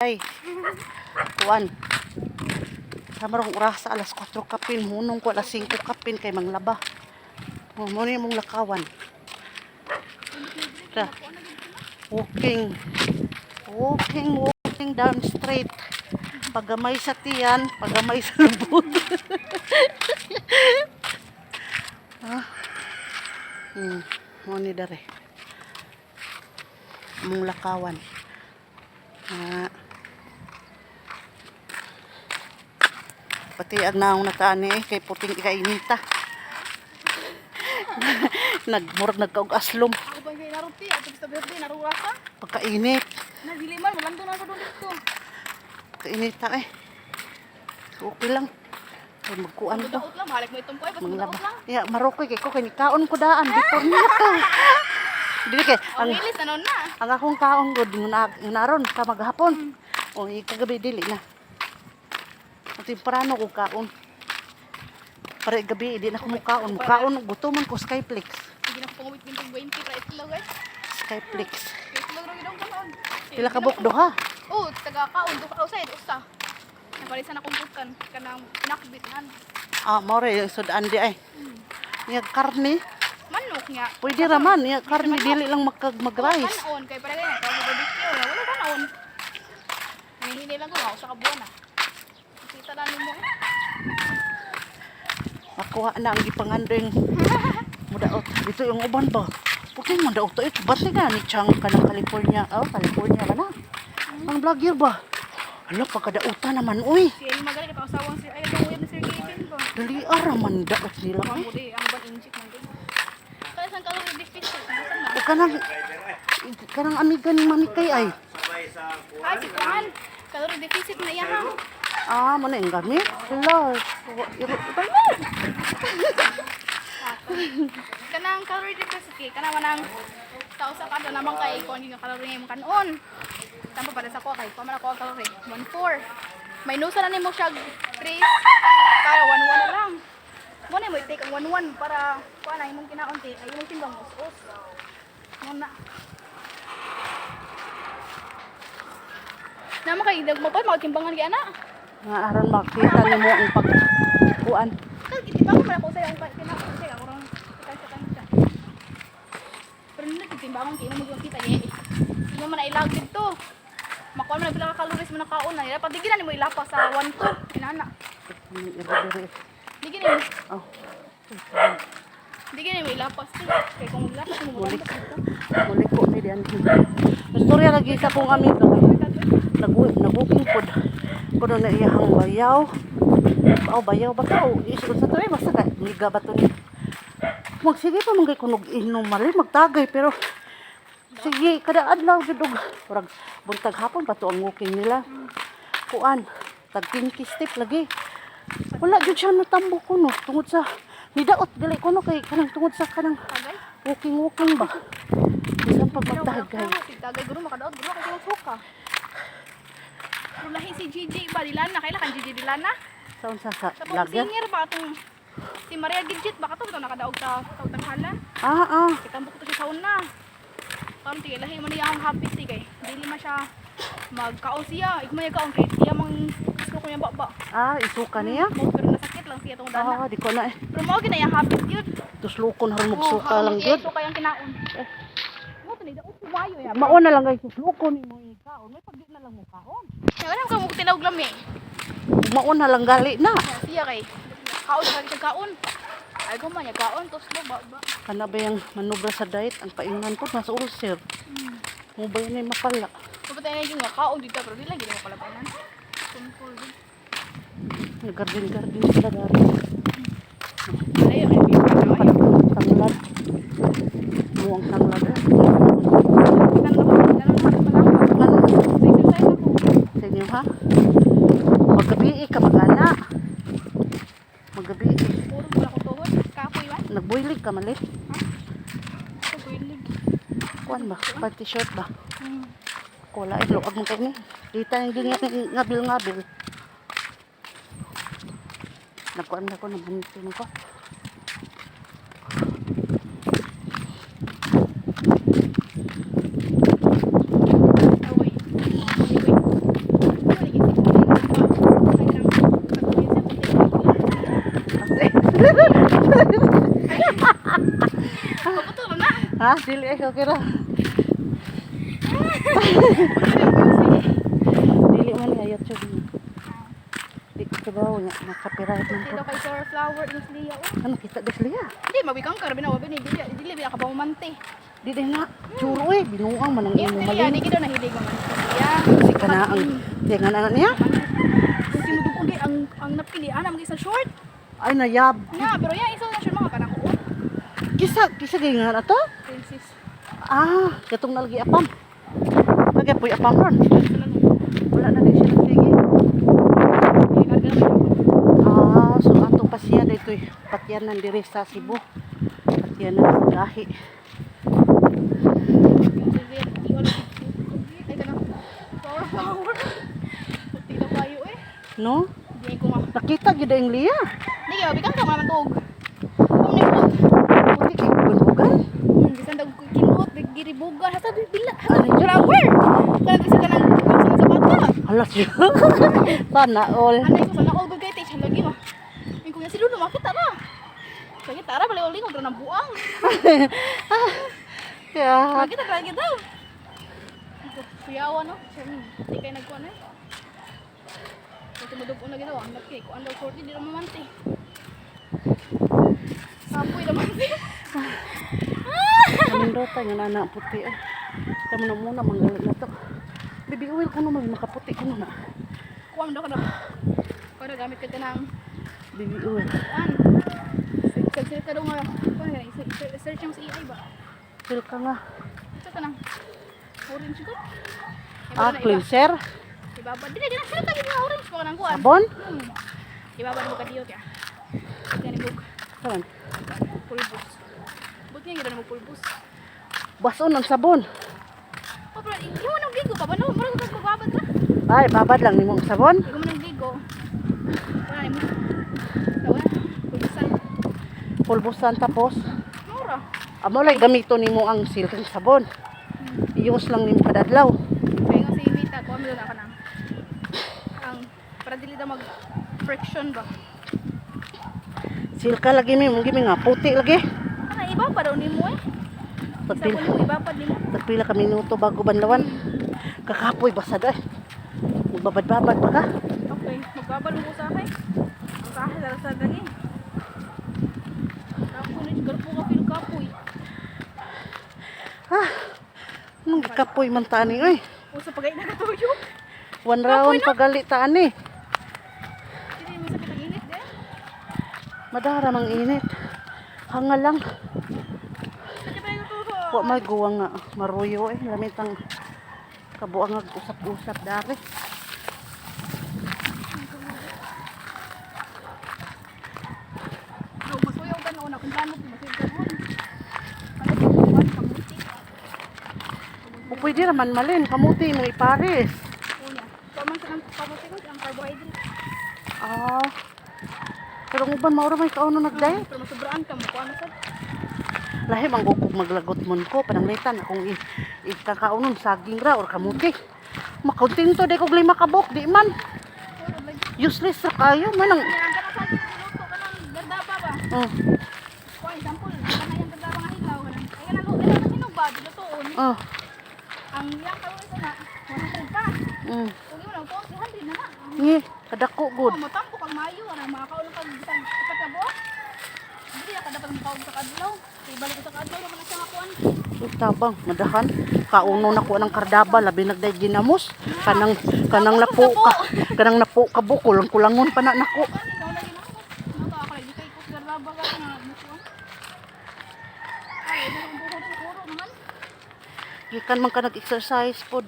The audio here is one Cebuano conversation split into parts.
Ay, kuan. Sa marong oras, alas 4 kapin, hunong ko alas 5 kapin kay manglaba. Oh, mo ni mong lakawan. Ta. Walking. Walking, walking down straight. Pagamay sa tiyan, pagamay sa lubot. Ah. Mo ni dare. Mong lakawan. Ah. Pati ang naong nataan eh, kay puting ikainita. Nagmurag nagkaog aslom. Ako ba yung naruti? Ato sa birthday, narurasa? Pagkainit. Na, dili man, malando na ako doon dito. Pagkainita eh. Okay lang. Kay magkuan to. Mudaot lang, mahalik mo itong kuay, basta Manglaba. mudaot lang. Ya, marokoy kay ko kay kaon ko daan before niya ka. Dili kay Ang ang hilis, ano na? ang akong kaon gud naron ka maghapon. O kagabi dili na. Ang temprano ko kaon. Para gabi di na ko mukaon. Mukaon gutomon ko Skyflix. Sige na ko pangawit ng 20 para itlog eh. Skyflix. Itlog ra gid ang kaon. Pila ka buok duha? Oh, taga kaon duha ka usay usa. Napalisan akong bukan kanang pinakbit nan. Ah, mao ra yung sudan di ay. Niya karne. Manok nga. Pwede ra man, niya karne dili lang magkag mag-rice. Kanon kay para ganyan, kay barbecue na wala kanon. Nangihini lang ko nga usa ka buwan ah. Kita na nimo eh. Makuha na ang gipangandoy mudaot. Dito yung uban ba? Puting mudaot ito. Ba't nga ni Chang ka ng California? Oh, California ka na. Ang vlogger ba? Hala, pagkadauta naman, uy. Si Elma gali nakausawang si ay ang uyab ni Sir Kevin ba. Dali ara man daot nila. Ang Eh. budi, ang ban injik man gud. Kaya sang calorie deficit, busan na. O kanang, kanang amiga ni Mami Kay ay. Ay, si Kuan. Calorie deficit na iya ha. Ah, mo na yung gamit. Hala, Kanang calorie deficit kay kanang manang sa usa ka adlaw naman kay kuan nga calorie nga imong kanon. Tampo para sa ko kay kuan man ako ang calorie 14. Minusa na nimo siya 3 para 11 na lang. Mo na mo i-take ang 11 para kuan ang imong kinaon ti ay imong timbang us-us. Mo na. Nama kay mapad magtimbangan kay ana. Nga aron makita nimo ang pagkuan. Kag gitimbangan man ako sa ang kinaon sa ako rong kita sa Pero nila titimbangan kay imo magkita niya. Imo man ilag dito. Makuha man na pila ka calories mo nakaon na. Dapat di gina nimo ilapas sa 1 2 inana. Di gina Oh, di gina nimo ilapas ti. Kay kung ilapas mo Bulik. dito. Muli ko ni diyan. Istorya lagi sa kong amiga. Nag nag-walking pod. Kuno na iyahang bayaw. Oh, bayaw ba ka? O, isod sa tuwi basta ka miga ba to ni. Magsige pa man kay kunog inom mali magtagay pero sige kada adlaw gid og murag buntag hapon pa to ang walking nila. Kuan tag 20 step lagi. Wala gyud siya natambo kuno tungod sa nidaot gali kuno kay kanang tungod sa kanang Tagay. walking walking ba. Bisan pag magtagay. Tagay guro makadaot guro kay suka. Pero lahi si GJ ba Dilana kay kan GJ Dilana. Sa unsa sa Sa pong vlogger? singer ba atong si Maria Gidget ba kato nakadaog sa tanghalan. Ah, ah. Kitambok to siya sa una. Karon tigay lahi man niya ang happy ti kay dili man siya magkaon siya. Igmay kaon kay siya mang gusto ko niya baba. Ah, isuka niya. Mo pero nasakit lang siya tong dana. Ah, di ko na eh. Pero mao gid na iyang habit yun. Tuslukon haron magsuka lang gyud. gyud. Suka yang kinaon. Mo to ni daot kumayo ya. Mauna lang kay tuslukon nimo ikaon. May pag di na lang mo kaon. Kaya ka mo tinawag lami. Mauna lang gali na. Siya kay kaon kay siya kaon. Ay ko man ya kaon tuslo ba ba. Kana ba yung manubra sa diet ang paingnan ko nasa ulcer. Mo ba yun ay mapala? Kapatay na yung nga kaon dito pero di lang gid mo kalabanan. Tungkol gid. Nag-garden garden sila dari. Ay, ay, ay. Tanglad. Mo ang tanglad. Eh. Tanong ako, tanong ako pala. Ano Sa exercise ako. sa inyo ha? Magabi ka magana. Magabi. Puro wala ko tuhod. Kapoy man. Nagbuilig ka mali. Sa guilig. Kuan ba? Panty shirt ba? Hmm. Wala eh, luag mo kayo ni. Dita yung ganyan, ngabil-ngabil. Nagkuan na ko, nabantin ko. Away. Away. Ha? Dili ay, okay ra. Dili man nga YouTube. Di ko kabaw nga makapiright man ko. Dito kay Sir Flower in Liya. Oh. Ano kita des liya? Hindi, mabikang ka. Rabi na, wabi ni. Dili, dili, ka ba mamante. Di din na. Churo eh, binuang man ang Yes, imo dili, malin. di kita nahilig mamante. Liya. Si kana ang tingan na niya. Kung sinudugong di, ang napili, ana, mag isa short. Ay nayab. Na, pero yan, isa na short mga kanang uot. Kisa kisa gay nga na to? Princess. Ah, katong nalagi apam. Lagi poy apam ron. Wala na din siya nagsige. Ah, so ato pa siya dito patyanan diri sa Cebu. Patyanan sa Gahi. Ay, kanang flower, flower. Puti na kayo eh. No? Di ko nga. Nakita gyud ang liya. Hindi kayo, bigang ka man tuog. Kung ni po. Puti kay gunugan. Bisan daw kinuot, giribugan, hasta bila, hasta Ano yun? flower. Kanang bisa kanang sa sa bata. Hala siya. Sana all. Anay ko sana all good kay teach lagi ma. Yung kuya si Lulu makita na. Kaya tara balik uli ko ng buang. Kaya Makita lagi daw. Kuyawa no, Charmin. Di kay nagkuan eh. Kung tumudog na ginawa, ang laki ko ang daw 40 di na mamante. Sapoy naman siya. kanindota nga nana puti eh. Kamo na muna manggalit na to. Baby oil ko naman makaputi ko na. Kuha mo daw ka na. Kuha na gamit ka ka ng Baby oil. kuan. Search ka daw nga. Kuan ka na, search yung sa AI ba? Feel ka nga. Ito ka nang orange ko. Ah, cleanser. Ibaba. Dili, dili. Sila tagi nga orange pa ka ng kuan. Sabon. Ibaba mo ka diyo kaya. Kaya ni bug. Saan? Pulbos. Buti nga gina mo pulbos. Bason ang sabon. Oh, pero hindi mo nang gigo pa ba? No, mura ka pagbabad ra. Ay, babad lang nimo ang sabon. Hindi mo nang gigo. Wala ni mo. Tawa. Pulbusan. Pulbusan tapos. Mura. Amo lay gamito nimo ang silking sabon. I-use lang nimo kadadlaw. Kaya nga si Mita, kuha mo na ka na. Ang para dili daw mag friction ba. Silka lagi mi mong gimi nga puti lagi. Kana iba pa daw nimo eh. Sa Tagpila, mo ibapad nimo. tagpila ka minuto bago banlawan. Kakapoy basta day. Magbabad-babad pa ka. Okay, magbabalo ko sa akin. Ang sa akin, dara sa gagi. Ako na garpo ka feel kapoy. Ah, anong gikapoy man tani oy. O sa pagay na katuyo. One round pagali tani. Hindi mo sakit ang init de. Madara mang init. Hanga lang. Sakit pa yung tuyo. Wa may guwa nga maruyo eh. Lamit ang kabuang usap-usap dari. No, masuyaw ka noon. Kung plano ko, masuyaw ka noon. Ano ba kuwan kamuti? O pwede raman malin, kamuti mo ipares. Unya. Paman sa nang kamuti ko, ang carbohydrate. Ah. Pero ang uban maura may kauno nagday. Pero masubraan ka mo, kuan sa. Lahi man gukog maglagot mon ko pananglitan akong ikakaunon saging ra or kamuti. Makauntinto day kog lima ka buok, di man. Useless ra kayo man ang Ang kanang sa luto kanang gardaba ba? Oh, Kuan example, kanang yung gardaba nga hilaw kanang. Ay kanang luto, kanang hinog ba lutoon. oh, Ang iyang kaluoy sa na 100 pa. Kung imo nang tuon 300 na na. Ngi, kadako good. Oh, matampo kag maayo ana makakaon kag bisag upat ka buok. Dili ka dapat makaon sa kadlaw. Kay balik sa kadlaw naman na siya nga kuan. Uy, tabang, madahan. Kauno na ko ng kardaba, labi nagday ginamos. Kanang kanang napo ka, kanang napo ka bukol, ang kulangon pa na nako. Kuan ikaw lagi na ako. Ano ka ako lagi kay kuk gardaba ka nga mukuan. Ay, mo buho rin kuro naman. Gikan man ka nag-exercise pod.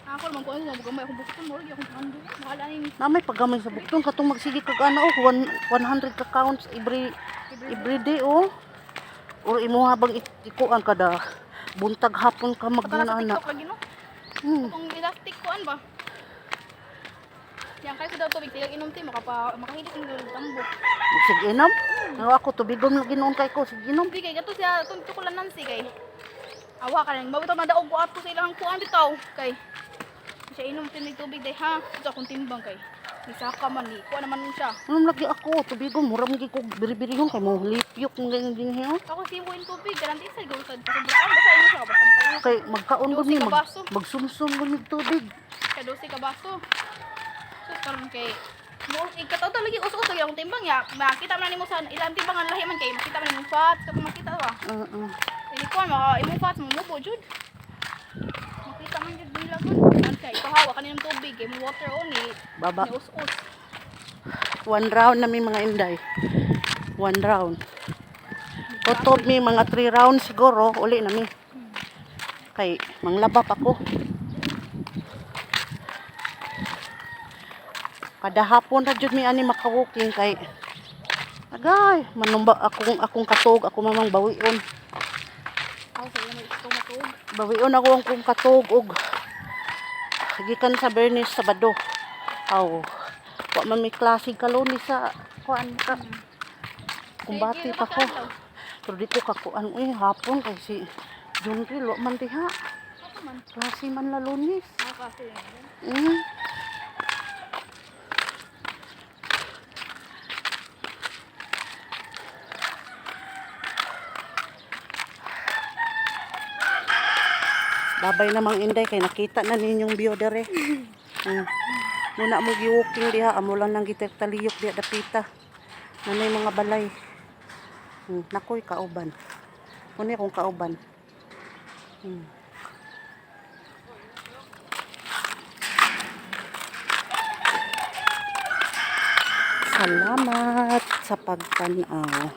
Ako naman kuan mo gamay akong bukton mo lagi akong ando. Bahala ning Na may paggamay sa bukton katong magsige kag ana oh, 100 ka counts every every day oh. Or imuha bang ikuan kada buntag hapon ka Patala sa magana. TikTok lagi no. Kung elastic kuan ba. Yan kayo sa daw tubig tigang inom ti makapa makahilig ng tambo. Sige inom. Ano ako tubigon lagi noon kay ko sige inom. Hindi kay gato siya tong tukulan Nancy kay. Awa ka lang mabitaw madaog ko ato sa ilang kuan bitaw kay. Siya inom tinig tubig day ha. Ito akong timbang kay. Misaka man ni. Kuha naman siya. Anong lagi ako, tubigon, mura mo ko biri-birihon kay mo lipyok mo ganyan din hiyo. Ako si mo in tubig, garanti sa gawin sa sobraan basta imo siya basta makain. Kay magkaon gud ni 12 ka baso. magsumsum gud ni tubig. Kay 12 ka baso. So karon kay mo ikataw lagi us-us lagi akong timbang ya. Makita man nimo sa ilang timbang ang lahi man kay makita man imong fats katong makita ba. Oo. Ini ko maka imong fats mo mubo jud. Makita man jud nila gud. Kan kay pahawa kaninang tubig kay mo water only. Baba. Ni us-us. One round na mi, mga inday. One round. Kutob mi mga three rounds siguro, uli na mi. Kay manglaba pa ko. Kada hapon ra jud mi ani maka-walking kay agay manumba akong katog ako mamang bawion. Ako sa imo ito matug. Bawion ako ang akong katog og gikan sa Bernice, Sabado. Aw. Wa man may klase kalunes sa kuan ka. Kumbati pa ko. Pero di ko kakuan uy hapon kay si Junril wa man diha. Ako man. Klase man la Lunes. Ako kasi. Babay namang inday kay nakita na ninyong view dere. Muna mo gi-walking diha, amo lang nang gitaliyok diha dapita. Nanay mga balay. Nakoy kauban. Muna akong kauban. Salamat sa pagtanaw.